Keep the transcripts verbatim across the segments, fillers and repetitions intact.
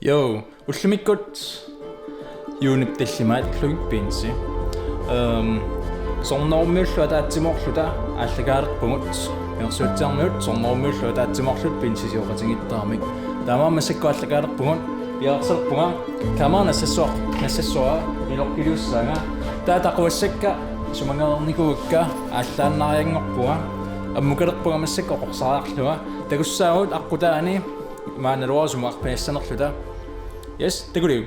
Jo, ullumikkut juunip tallimaat Louis Pinsi. Øhm, Sornerummiullu ataatsimoorluta aallakaalerpugut. Kinersuatsiarmiut Sornerummiullu ataatsimoorluta pinsisioqatigiittarami. Taamaammat massakkut aallakaalerpugut. Piareersalerpunga. Kamera nassassuar-, nassassuara iloqqiliussaanga. Taava taquassakka isumagernikuuakka aallaannarianngorpunga. Ammukalerpunga massakkut oqorsariarlunga. Takussaagut aqqutaani maannaluarusumik arpaassanerluta. Yes, takuliuk.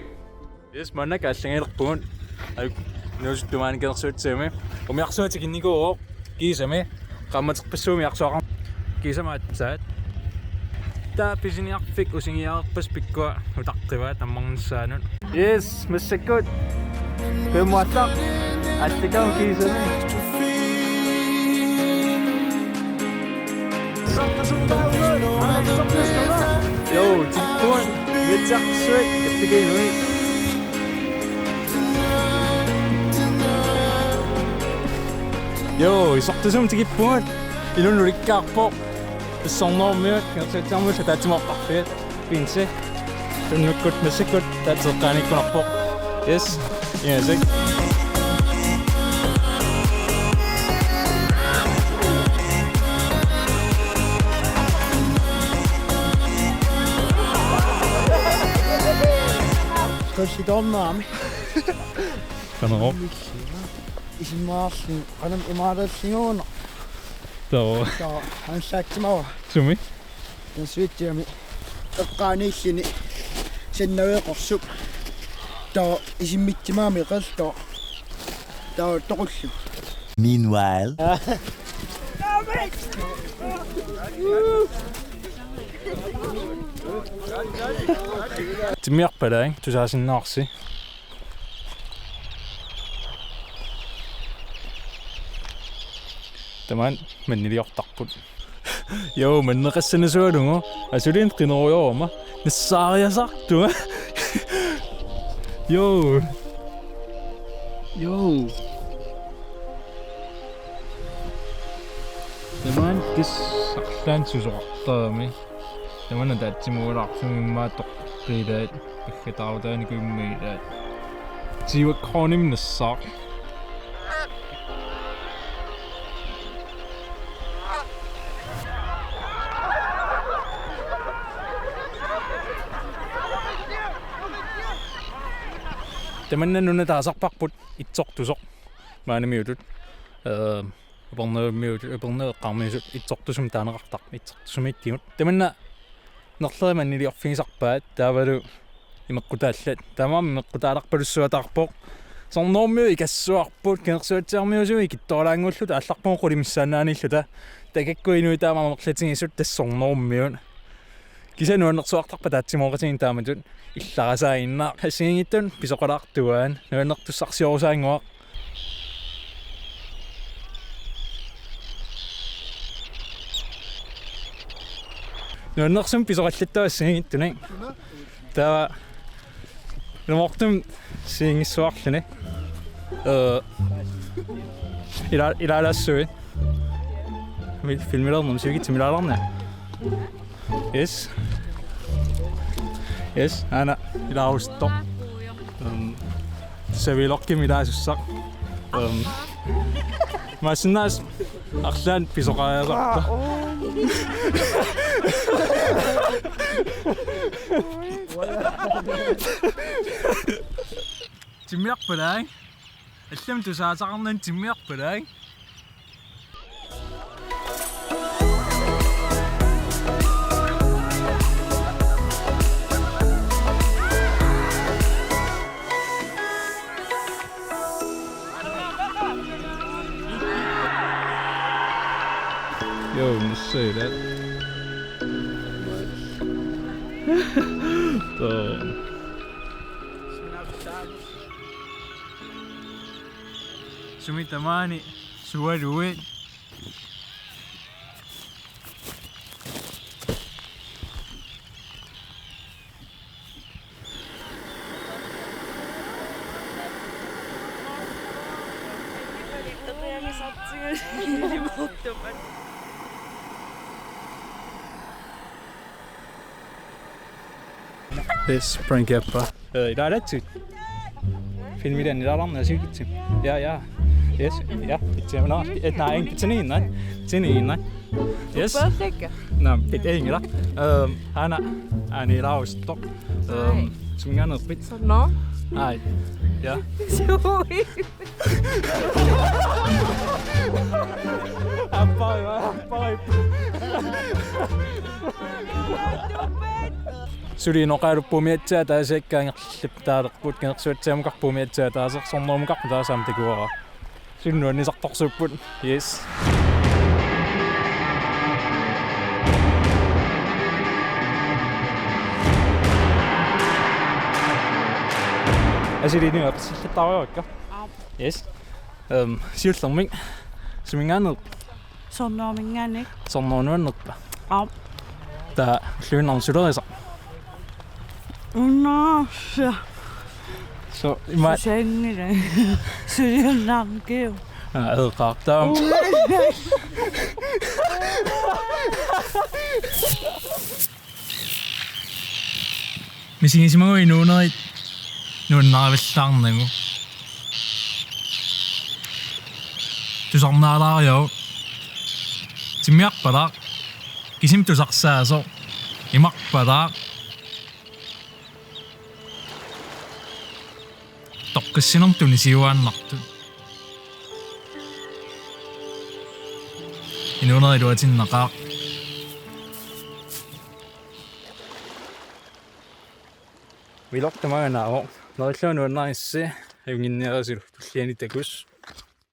Yes, maanna aallangajalerpugut. Ajuk, inuusuttup maani Kinersuatsigami. Umiarsuaq tikinnikuuvoq kiisami. Qaammaterpassuit umiarsuaqarmata kiisami aatsaat. Taava pisiniarfik usingiaarpas pikkua utaqqivaat ammarnissaanut. Yes, massakkut. Pimmuattaq. Aallakaavoq kiisami. Jo, tikipput. Vetsaq sweet. Eppikiinui. Jo, isortusumik tikippugut. Inunnut ulikkaarpoq. Sornerummiut, Kinersuatsiarmiullu ataatsimoortarfiat. Pinsi. Tunnukkut massakkut taava teqqaaniikkunarpoq. Yes. Yes. Qassi tornaami. Qanoq? Isumaqarluni qanoq imaalaarluni. Taava. Taava ansaatsimava. Sumi? Kinersuatsigami eqqaaniilluni sannaveeqarsup. Taava isimmitsimaami qertoq. Taava toqullu. Meanwhile. Timmiarpalaaq, tusaasinnaarsi. Tamaani manniliortarput. Jo, manneqassanasugalugu. Asuliin qinerujoorama. Nassaariasartunga. Jo. Jo. Tamaani kis arlaannik susoqartarami. Tamaani ataatsimoorluni immaqa toqqilaat. Pikkataarutaanikuummat ilaat. Siuakkoornimmi nassaaq. Tamanna nuna taasarparput itsortusoq. Maanimiutut. Øhm, Upernaviumiut, Upernaviup eqqaamiutut itsortusumik taaneqartarpoq, itsortusumik ittigut. Tamanna nerlerit manniliorfigisarpaat, taavalu imeqqutaallat. Taamaammat imeqqutaalerpalussuataarpoq. Sornerummiut ikassuarput, Kinersuatsiarmiusugut ikittoralaanngulluta aallarpugut qulit missaannaaniilluta. Takukkit inuit taama amerlatigisut tassa Sornerummiut. Kisianni nuannersuartarpoq ataatsimooqatigiinneq taamatut illarisaaginnaq. Assigiinngitsunik pisoqalaartuaannarpoq. Nuannertussarsiorusaannguaq. Nuannersumik pisoqallattaarpoq assigiinngitsunik. Taava ilumoortumik assigiinngissuarluni. Øh. Ila-, ilaalaassavit. Fil-, filmiliornermi sivikitsi milaalarni. Yes. Yes, aana ilaarusuttoq. Øhm, savilokkimi ilaasussaq. Øhm, maassinnaavoq arlaannik pisoqariasarpoq. Timmiarpalaaq. Allamik tusaasaqarnani timmiarpalaaq. Jo, nu ser jeg det. Så. Sumi tamaani sualuit. Yes, prank appa. Eh, ila alatsi. Filmiliani ila alarna sikitsi. Ja, ja. Yes, ja. Itse no, et na en tini na. Tini na. Yes. Perfect. Na, et en ila. Ehm, ana, ani laustok. Ehm, suminngaanneerpit? Nå. Ai. Ja. Sui. Appai, appai. Suli inoqaruppumiatsaa taasakkaangerlip taalerput kanersuatsiamukarpumiatsaa taasersornerumukarput taasaam takuara. Suli nuannisartorsuupput. Yes. Asili nu apersilluttaarujorakka. Aap. Yes. Ehm, siullermik. Suminngaanneerpa? Sornooruminngaanniit. Sornoorunuannerpa? Aap. Taava ulluinnarni sulerisat. Unnaarsa. So, ima. Susanngila. Suliunnaarnikiu. Ah, eqqartaam. Unnaarsa. Misigisimaguit inuunerit nuannarivallaarnagu. Tusarnaalaariaruk. Timmiarpalaaq. Kisimi tusarsaasoq. Imarpalaaq. Toqqissinermut tunisiuaannartut. Inuunerit iluatinnaqaaq. Vlog tamaanga naavoq. Neriullugu nuannarissi, ajunnginnerisilu tulliani takuss.